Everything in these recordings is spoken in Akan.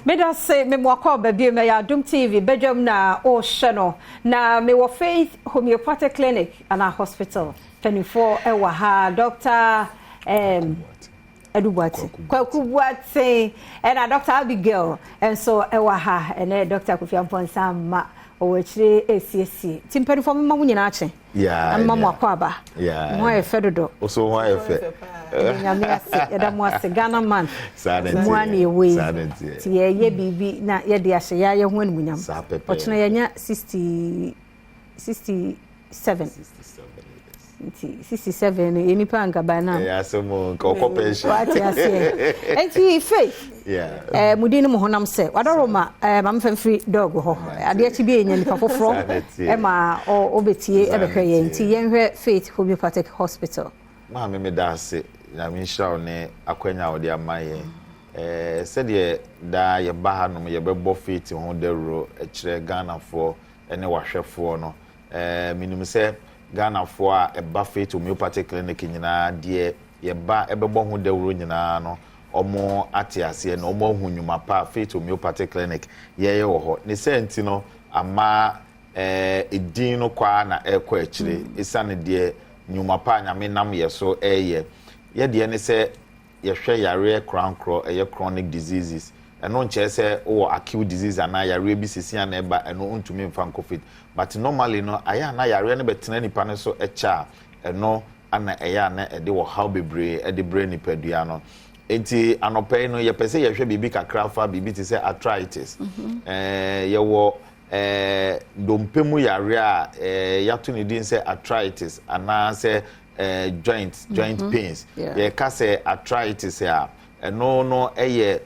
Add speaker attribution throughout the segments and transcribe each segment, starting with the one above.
Speaker 1: Meda se me mo akɔ ba bio mɛyɛ Adom TV badwam na wohyɛ no na mewɔ Faith Homeopathic Clinic anaa Hospital mpanimfoɔ wɔ ha Dr. Um, Adu Boateng Kwaku Boateng ɛna Dr. Abigail nso ɛwɔ ha ɛnɛ Dr. Kofi Amponsah ma ɔwɔ akyire esiesie ti mpanimfoɔ mema mo nyinaa kye. Ama mo akɔ aba. Mo ho ayɛ fɛ dodo.
Speaker 2: Oso ho ayɛ fɛ.
Speaker 1: Nyame ase, yɛda mo ase. Ghana man. Mo a na yɛwɔ yi. Ti yɛyɛ biribi na yɛde ahyɛ yɛ ayɛ ho animuonyam. Ɔkyena yɛnya 60 67. Nti 67 no yɛ nipa anka by now.
Speaker 2: Ɛyɛ asɛm o, nka ɔkɔ pension.
Speaker 1: Wate aseɛ. Nti Faith, eh, mo din ne mo honam sɛ wadɔroma eh, ma mefa mfiri dɔg hɔ. Adeɛ akyi bi yɛnya nipa foforɔ ɛma ɔbɛtie ɛbɛhwɛ yɛn. Nti yɛnhwɛ Faith Homeopathic Hospital.
Speaker 2: Maame meda ase, Nyame nhyira wo ne akwanya a wode ama yɛn. Eh, sɛdeɛ daa yɛba hanom yɛbɛbɔ Faith ho dawuro kyerɛ Ghanafoɔ ne wahwɛfoɔ no. Eh, menim sɛ Ghanafoɔ a ɛba Faith Homeopathic Clinic nyinaa deɛ yɛba bɛbɔ ho dawuro nyinaa no, wɔn ate aseɛ na wɔn ahu nnwuma pa a Faith Homeopathic Clinic yɛyɛ wɔ hɔ. Ne saa nti no, ama eh, edin no kɔ ara na ɛrekɔ akyire, esiane deɛ nnwuma pa a Nyame nam yɛ so reyɛ. Yɛ deɛ ne sɛ yɛhwɛ yareɛ korankorɔ, ɛyɛ chronic diseases. Ɛno nkyerɛ sɛ wowɔ acute disease anaa yareɛ bi sisi a na ɛba, ɛno wontumi mfa nkɔ faith. But normally no, ayɛ a na yareɛ no bɛtena nipa no so kyɛ a, ɛno na ɛyɛ a na ɛde ɔhaw bebree de brɛ nipadua no. Enti anɔpa yi no, yɛpɛ sɛ yɛhwɛ biribi kakra fa biribi te sɛ arthritis. Ɛɛ, yɛwɔ ɛɛ dompe mu yareɛ a ɛɛ yɛato ne din sɛ arthritis anaasɛ ɛɛ joint, joint pains. Yɛka sɛ arthritis a, ɛno no yɛ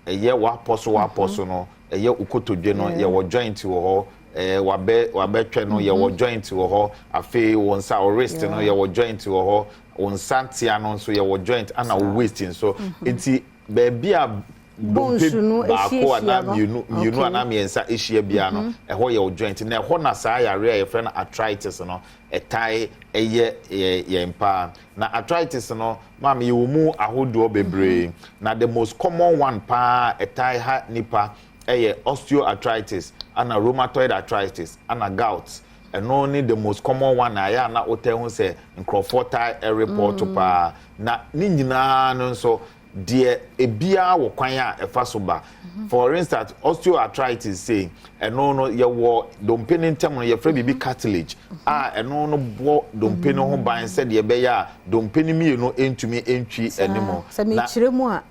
Speaker 2: ɛyɛ w'apɔ so w'apɔ so no, ɛyɛ wo kotodwe no, yɛwɔ joint wɔ hɔ, ɛɛ w'abɛ w'abɛtwɛ no, yɛwɔ joint wɔ hɔ, afei wo nsa wo wrist no, yɛwɔ joint wɔ hɔ, wo nsa tea no nso yɛwɔ joint, ɛna wo waist nso. Nti baabi a dompe baako anaa mmienu mmienu anaa mmiɛnsa ahyia biara no, ɛhɔ yɛ wo joint. Na ɛhɔ na saa yareɛ a yɛfrɛ no arthritis no ɛtae yɛ yɛn paa. Na arthritis no, maame, yɛwɔ mu ahodoɔ bebree. Na the most common one paa a ɛtae ha nipa yɛ osteoarthritis, ɛna rheumatoid arthritis, ɛna gout. Ɛno ne the most common one a ɛyɛ a na wotaa hu sɛ nkurɔfoɔ taa report paa. Na ne nyinaa no nso, deɛ ebiara wɔ kwan a ɛfa so ba. For instance, osteoarthritis sei, ɛno no yɛwɔ dompe no ntam no yɛfrɛ biribi cartilage a ɛno no bɔ dompe no ho ban sɛdeɛ ɛbɛyɛ a dompe no mmienu ntumi ntwi anim.
Speaker 1: Sɛ mekyerɛ mu a,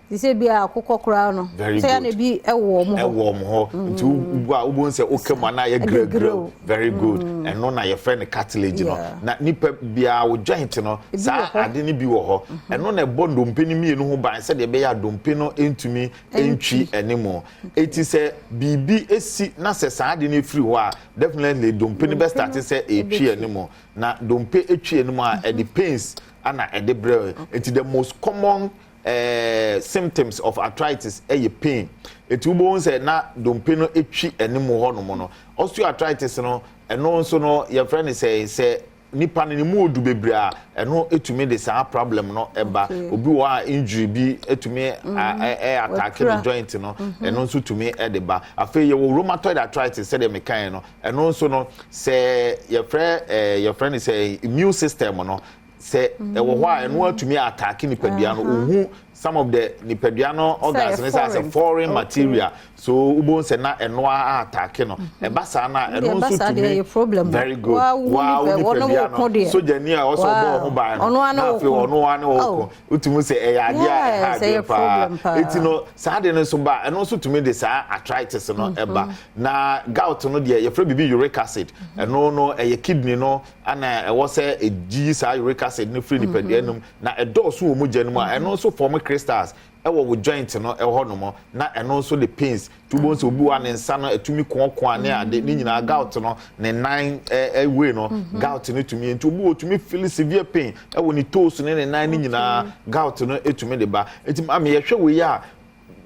Speaker 1: te sɛ bi a akokɔ koraa no, sɛ ya na ebi ɛwɔ wɔn hɔ.
Speaker 2: Ɛwɔ wɔn hɔ. Nti wo a wobɛhu sɛ woka mu anaa yɛ grɛgrɛw. Very good. Ɛno na yɛfrɛ no cartilage no. Na nipa biara wo joint no, saa ade no bi wɔ hɔ. Ɛno na ɛbɔ ndompe no mmienu ho ban sɛdeɛ ɛbɛyɛ a dompe no ntumi ntwi anim. Eti sɛ biribi si na sɛ saa ade no firi hɔ a, definitely dompe no bɛ start sɛ ɛretwi anim. Na dompe twi anim a, ɛde pains na ɛde brɛ. Eti the most common eh, symptoms of arthritis yɛ pain. Eti wobɛhu sɛ na dompe no twi anim hɔnom no. Osteoarthritis no, ɛno nso no yɛfrɛ no sɛ sɛ nipa no ne mu odu bebree a, ɛno tumi de saa problem no ba. Obi wɔ hɔ a injury bi tumi ɛ attack ne joint no, ɛno nso tumi de ba. Afei yɛwɔ rheumatoid arthritis sɛdeɛ mekaeɛ no, ɛno nso no sɛ yɛfrɛ yɛfrɛ no sɛ immune system no sɛ ɛwɔ hɔ a, ɛno atumi attack nipadua no, ohu some of the nipadua no organs no sɛ asɛ foreign material, so wobɛhu sɛ na ɛno a attack no. Ɛba saa no a, ɛno nso tumi, very good, waa wo nipadua no sogyani a ɔsɛ ɔbɔ ɔho ban no, na afei ɔno ara ne ɔko, wotumi sɛ ɛyɛ adeɛ a ɛha adwene paa. Eti no saa de no nso ba, ɛno nso tumi de saa arthritis no ɛba. Na gout no deɛ, yɛfrɛ biribi uric acid. Ɛno no ɛyɛ kidney no ana ɛwɔ sɛ ɛgyi saa uric acid no firi nipadua no mu, na ɛdɔɔso wɔ mogya no mu a, ɛno nso form crystals ɛwɔ wo joint no ɛhɔ nom, na ɛno nso de pains. Nti wobɛhu sɛ obi wɔ a ne nsa no ɛtumi koakoa ne ade ne nyinaa, gout no, ne nan ɛwei no, gout no tumi. Nti obi wɔ tumi feel severe pain ɛwɔ ne toes ne ne nan ne nyinaa, gout no ɛtumi de ba. Nti maame, yɛhwɛ wei a,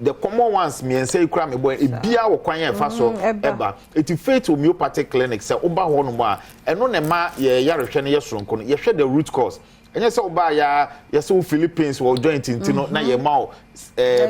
Speaker 2: the common ones mmiɛnsa yi kura mebɔ, ebiara wɔ kwan a ɛfa so ɛba. Eti Faith Homeopathic Clinic, sɛ woba hɔ nom a, ɛno na ɛma yɛ yarehwɛ no yɛ soronko no. Yɛhwɛ the root cause. Ɛnyɛ sɛ wobaa yɛ yɛsɛ wo feel pains wɔ joint nti no na yɛma wo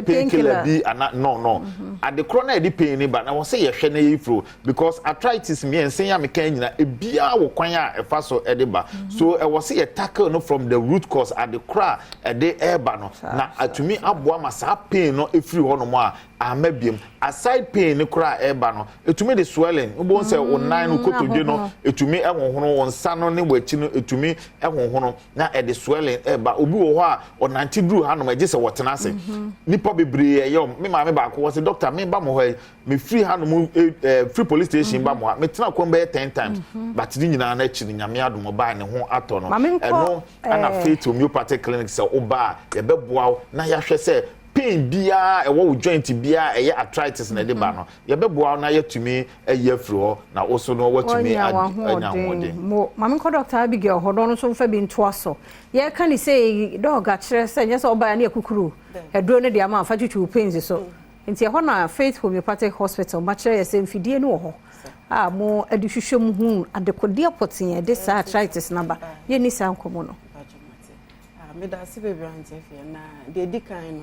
Speaker 2: painkiller bi ana. No, adekorɔ na yɛde pain ni ba na wɔ sɛ yɛhwɛ na yɛyi furo, because arthritis mmiɛnsa yi a meka nyina, ebiara wɔ kwan a ɛfa so ɛde ba. So ɛwɔ sɛ yɛ tackle no from the root cause, adekorɔ a ɛde ɛɛba no, na atumi aboa ma saa pain no efiri hɔnom a ama biem. Aside pain no koraa ɛɛba no, etumi de swelling. Wobɛhu sɛ wo nan no, kotodwe no etumi ɛhohono, wo nsa no ne w'akyi no etumi ɛhohono, na ɛde swelling ɛɛba. Obi wɔ hɔ a ɔnante duru hanom, ɛgye sɛ wɔtena ase. Nipa bebree ɛyɛ ɔm. Me maame baako wɔ sɛ, "Doctor, me ba mo hɔ yi, me firi hanom firi police station ba mo ha, me tena kɔn bɛyɛ 10 times." But ne nyinaa n'akyi no, Nyame adom, ɔbaa ne ho atɔ no. Ɛno ɛna Faith Homeopathic Clinic, sɛ ɔbaa a, yɛbɛboa wo na yɛahwɛ sɛ pain biara ɛwɔ wo joint biara ɛyɛ arthritis na ɛde ba no, yɛbɛboa wo na yɛtumi ayi afiri hɔ na wo so no watumi anya ahoɔden.
Speaker 1: Mo maame, nkɔ Doctor Abigail hɔ, no nso mfa bi ntoa so. Yɛka ne sɛ doc akyerɛ sɛ nyɛ sɛ ɔbaa ne akukuru aduro no de ama afa twitwi wo pains so. Nti ɛhɔ na Faith Homeopathic Hospital makyerɛ yɛ sɛ mfidie no wɔ hɔ a mo de hwehwɛ mu hu adekodeɛ pɔtee ɛde saa arthritis no ba. Yɛnni saa nkɔmmɔ no.
Speaker 3: Meda ase bebree, Auntie Afia. Na deɛ ɛdi kan no,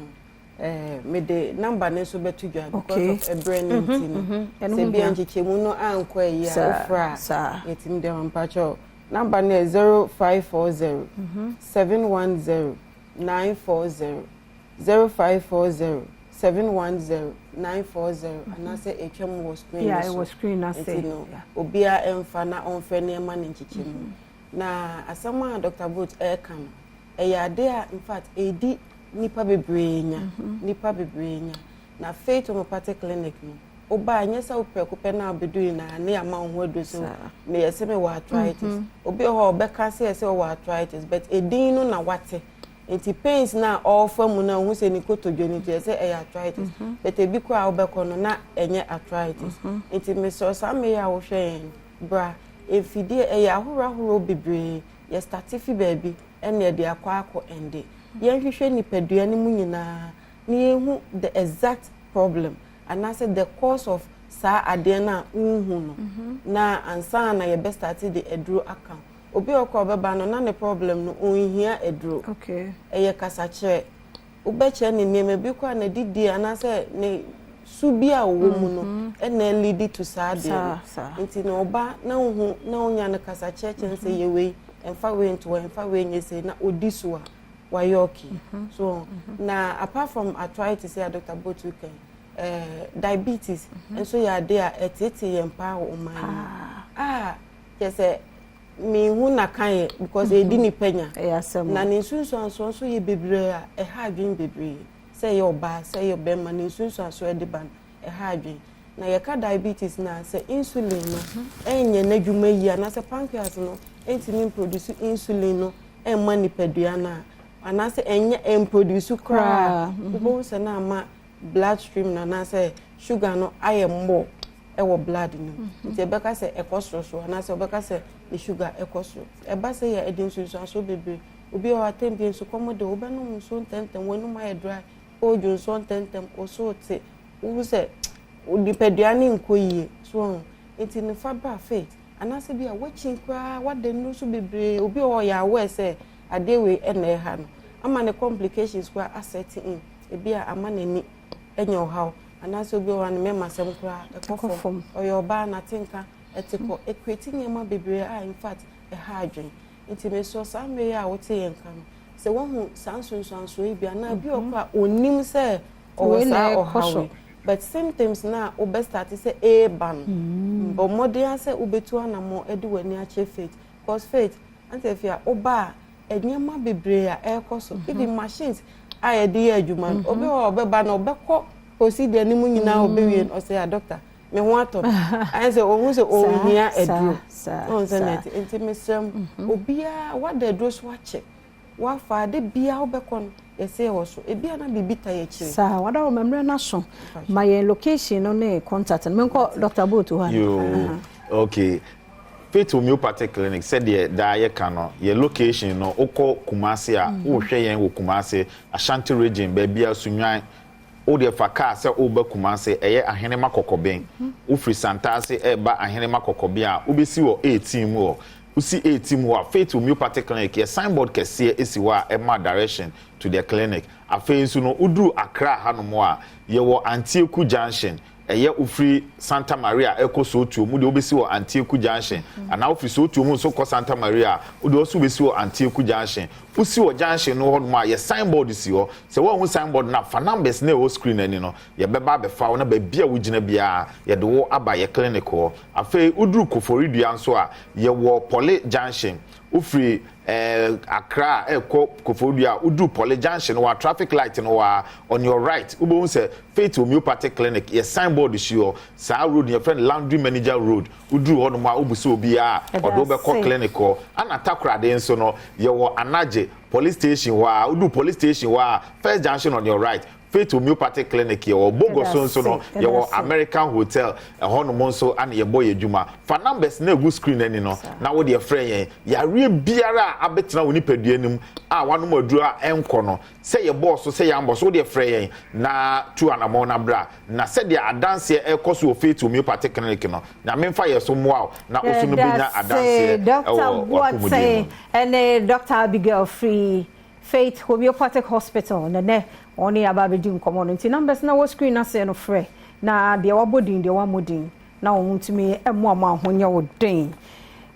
Speaker 3: mede number no nso bɛto dwa because of ɛberɛ no nti no, sɛ bia nkyekyɛmu no ankɔ ayi a, wofrɛ a, yɛtumi de mpakyɛw. Number no yɛ 0540 710 940, 0540 710 940, anaasɛ ɛtwa mu wɔ screen no so.
Speaker 1: Nti
Speaker 3: no, obiara ɛmfa na ɔmfrɛ nneɛma no nkyekyɛmu. Na asɛm a Dr. Boat ɛreka no, ɛyɛ ade a in fact ɛdi nipa bebree nya, nipa bebree nya. Na Faith Homeopathic Clinic no, ɔbaa nyɛ sɛ wopɛ pɛ na abɛdu nyinaa ne ama wo ho aduro so meyɛ sɛ mewɔ arthritis. Obi wɔ hɔ a ɔbɛka sɛ yɛ sɛ ɔwɔ arthritis, but edin no na wate nti pains na ɔrefa mu na ohun sɛ ne kotodwe no nti yɛ sɛ ɛyɛ arthritis, but ebi koraa a wobɛkɔ no na ɛnyɛ arthritis. Nti mesrɛ, saa mmea a wohwɛ yɛn, bra. Mfidie ɛyɛ ahorow ahorow bebree. Yɛ start fi baabi ɛna yɛde akɔ ɛnde yɛnhwehwɛ nipadua no mu nyinaa na yɛnhu the exact problem anaasɛ the cause of saa adeɛ no a nhu no, na ansa na yɛbɛ start de aduro aka. Obi a ɔkɔ ɔbɛba no na ne problem no, ɔnhia aduro. Ɛyɛ kasakyerɛ, wobɛkyerɛ ne nneɛma bi kɔ a na didi anaasɛ ne su bi a ɔwɔ mu no ɛna lead to saa adeɛ no. Nti na ɔba na ohu na onya no kasakyerɛ kyɛn sɛ yɛ wei, ɛmfa wei nto hɔ, ɛmfa wei nyɛ sei, na odi so a, wayɛ okay. So na apart from arthritis a Dr. Botu kan, diabetes nso yɛ ade a ɛtete yɛn paa wɔ ɔman mu a kyerɛ sɛ mihu na kan yɛ because edi nipa nya na ne nsunsuansoɔ nso yɛ bebree a ɛha adwene bebree, sɛ ɛyɛ ɔbaa, sɛ ɛyɛ ɔbɛrima, ne nsunsuansoɔ ɛde ba no ɛha adwene. Na yɛka diabetes na sɛ insulin no ɛnyɛ n'adwuma yie anaasɛ pancreas no ɛntumi mproduce insulin no ɛmma nipadua no a, anaasɛ ɛnyɛ ɛmproduce koraa, wobɛhu sɛ na ama blood stream no anaasɛ sugar no ayɛ more ɛwɔ blood no mu. Nti ɛbɛka sɛ ɛkɔ sorosoro anaasɛ ɔbɛka sɛ ne sugar ɛkɔ soro. Ɛba sɛ yɛ ɛde nsunsuansoɔ bebree. Obi a ɔatɛn bi nso kɔm de wobɛnom nsuo ntɛntɛm, w'anum ayɛ dry, ɔredwo nsuo ntɛntɛm, ɔso te wohu sɛ nipadua ne nkɔ yie so ɔho. Nti ne fa bra Faith, anaasɛ bi a wakyi koraa wada nnuro so bebree. Obi a ɔyɛ aware sɛ adeɛ wei ɛna ɛha no ama ne complications koraa aset in, ebi a ama n'ani anya ɔhaw, anaasɛ obi wɔ hɔ a ne mmarima asɛm koraa ɛkɔ fam, ɔyɛ ɔbaa n'atenka ɛte kɔ ekureti nneɛma bebree a in fact ɛha adwene. Nti mesɔ saa mmerɛ yi a wote yɛn ka no sɛ wohu saa nsonsansoɔ yi bi anaa bi wɔ kɔ a onim sɛ ɔwɔ saa ɔhaw yi, but symptoms na wobɛ start sɛ ɛɛba no, bɔ mmɔden sɛ wobɛtu anammɔ de w'ani akyerɛ Faith, cause Faith, Auntie Afia, woba a, nneɛma bebree a ɛrekɔ so, even machines a yɛde yɛ adwuma no, obi wɔ ɔbɛba no, ɔbɛkɔ procedure no mu nyinaa, ɔbɛwie no, ɔsɛ, "A doctor, me ho atɔ me." Ayɛ sɛ ohun sɛ ɔnhia aduro. Ɔn sɛ nɛɛte. Nti mesrɛ mu, obiara wada aduro so akyɛ, wafa ade biara wobɛkɔ no, yɛsɛ yɛwɔ so ebia na biribi ta yɛ akyire.
Speaker 1: Saa wada wɔ mmerɛ no so ma yɛn location no ne contact no. Menkɔ Dr. Boat hɔ.
Speaker 2: Yoo, okay. Faith Homeopathic Clinic, sɛdeɛ daa yɛka no, yɛ location no, wokɔ Kumase a, wohwɛ yɛn wɔ Kumase, Ashanti Region, baabi a Sunyani, wodeɛ fa kaa sɛ woba Kumase, ɛyɛ Ahenema Kɔkɔbɛn. Wofiri Santase ɛreba Ahenema Kɔkɔbɛn a, wobɛsi wɔ 18 mu hɔ. Wosi A-team hɔ a, Faith Homeopathic Clinic yɛ signboard kɛseɛ si hɔ a ɛma direction to the clinic. Afei nso no, woduru Accra hanom a, yɛwɔ Antieku Junction. Ɛyɛ wofiri Santa Maria rekɔ Sootuo mu deɛ wobɛsi wɔ Antieku Junction. Anaa wofiri Sootuo mu nso kɔ Santa Maria a, wo deɛ nso wobɛsi wɔ Antieku Junction. Wosi wɔ junction no hɔnom a, yɛ signboard si hɔ. Sɛ woanhu signboard no a, fa numbers no a ɛwɔ screen no ani no, yɛbɛba abɛfa wo na baabi a wogyina biara, yɛde wo aba yɛ clinic hɔ. Afei woduru Koforidua nso a, yɛwɔ Pɔle Junction. Wofiri eh, Accra rekɔ Koforidua a, woduru Pɔle Junction hɔ a, traffic light no hɔ ara, on your right, wobɛhu sɛ Faith Homeopathic Clinic, yɛ signboard si hɔ. Saa road no, yɛfrɛ no Laundry Manager Road. Woduru hɔnom a, wobisa obiara a, ɔde wo bɛkɔ clinic hɔ. Ɛna Takoradi nso no, yɛwɔ Anagye Police Station hɔ ara. Woduru police station hɔ a, first junction on your right, Faith Homeopathic Clinic yɛwɔ Bogoso nso no yɛwɔ American Hotel ɛhɔnom nso ana yɛbɔ yɛ adwuma. Fa numbers no a ɛgu screen no ani no na wo deɛ frɛ yɛn. Yareɛ biara a abɛtena wo nipadua no mu a woanom aduro a ɛnkɔ no, sɛ yɛbɔɔ so sɛ yɛambɔ so, wo deɛ frɛ yɛn na tu anamɔn na bra. Na sɛdeɛ adanseɛ ɛrekɔ so wɔ Faith Homeopathic Clinic no, Nyame mfa yɛn so mmoa wo na wo so no bɛnya adanseɛ
Speaker 1: Dɔkta
Speaker 2: wɔ w'apɔmuden mu.
Speaker 1: Boateng ne Dɔkta Abigail firi Faith Homeopathic Hospital na nɛ wɔn ne yɛn aba abɛdi nkɔmmɔ no nti numbers no a ɛwɔ screen no aseɛ no frɛ na deɛ wabɔ din deɛ wammɔ din na wɔn ntumi mmoa mo a ho nyɛ wo den.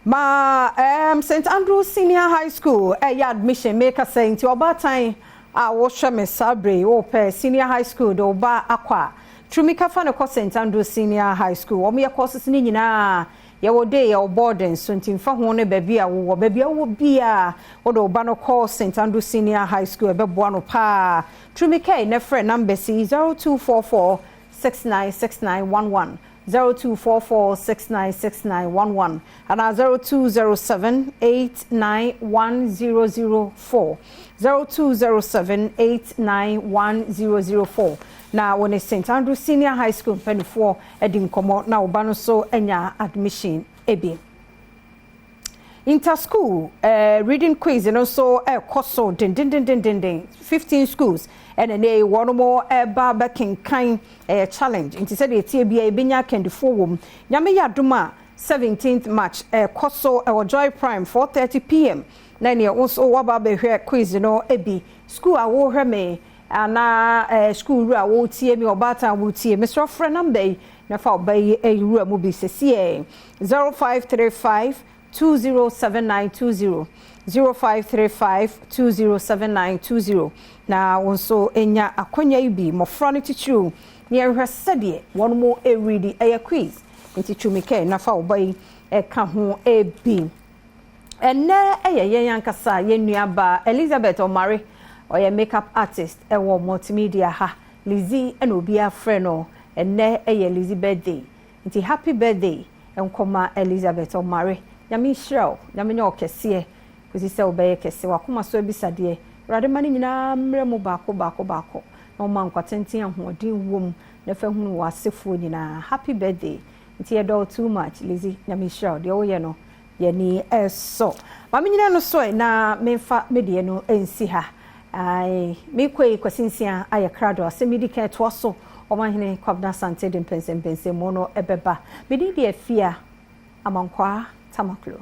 Speaker 1: Ma um, St Andrews Senior High School ɛyɛ admission meka sɛ nti ɔbaatan a wohwɛ me saa bere yi wopɛ senior high school de wo ba akɔ a turumika fa no kɔ St Andrews Senior High School wɔn yɛ courses no nyinaa Yɛwɔ day, yɛwɔ boarding so nti mfa ho ne baabi a wowɔ. Baabi a wowɔ biara, wode wo ba no kɔ St. Andrew Senior High School a, ɛbɛboa no paa. Tumi kɛe na frɛ numbers yi, 0244 696911, 0244 696911 anaa 0207 891004, 0207 891004 na wo ne St. Andrew Senior High School mpanimfoɔ adi nkɔmmɔ na wo ba no nso anya admission bi. Inter-school eh, reading quiz no nso ɛrekɔ so dendendendenden. 15 schools ɛna ne wɔn mo ɛreba bɛkenkan ɛyɛ challenge nti sɛdeɛ ɛteɛ biara yɛbɛnya akandifoɔ wɔ mu. Nyame yɛ adom a 17th March ɛrekɔ so ɛwɔ Joy Prime 4:30 pm na neɛ wo nso waba abɛhwɛ quiz no bi. School a wohwɛ me Anaa eh, sukuu wura a woretie me, ɔbaatan a woretie me, mesrɛ frɛ namba yi na fa ɔba yi eh, wura mu bi sɛsiɛ. 0535 207920 0535 207920 na wo nso nya akwanya yi bi, mmɔfra no titiriw, na yɛnhwɛ sɛdeɛ wɔn mo ɛredi. Ɛyɛ quiz, nti twumi kɛ na fa ɔba yi ɛka ho bi. Ɛnnɛ yɛ yɛn ankasa yɛn nuabaa Elizabeth Omare, ɔyɛ makeup artist wɔ Multimedia ha, Lizzy na obiara frɛ no, ɛnnɛ yɛ Lizzy birthday, nti happy birthday nkɔma Elizabeth Omare, Nyame nhyira wo, Nyame nyɛ wo kɛseɛ kɔsi sɛ wobɛyɛ kɛse, w'akoma so abisadeɛ Awurade ma ne nyinaa mmrɛ mu baako baako baako na ɔma nkwa tenten ahoɔden wom na fa hunu w'asefoɔ nyinaa, happy birthday, nti yɛdɔ wo too much Lizzy, Nyame nhyira wo, deɛ woyɛ no Y'ani sɔ. Ma menyina no so ɛ na memfa me deɛ no nsi ha. Ae, merekɔ yi Kwasi Nsia ayɛ krado. Asɛm yi di kan ɛtoa so. Ɔmanhene Kwabena Asante de mpɛnsɛmpɛnsɛmu no bɛba. Me din de Afia Amankwaa Tamaklo.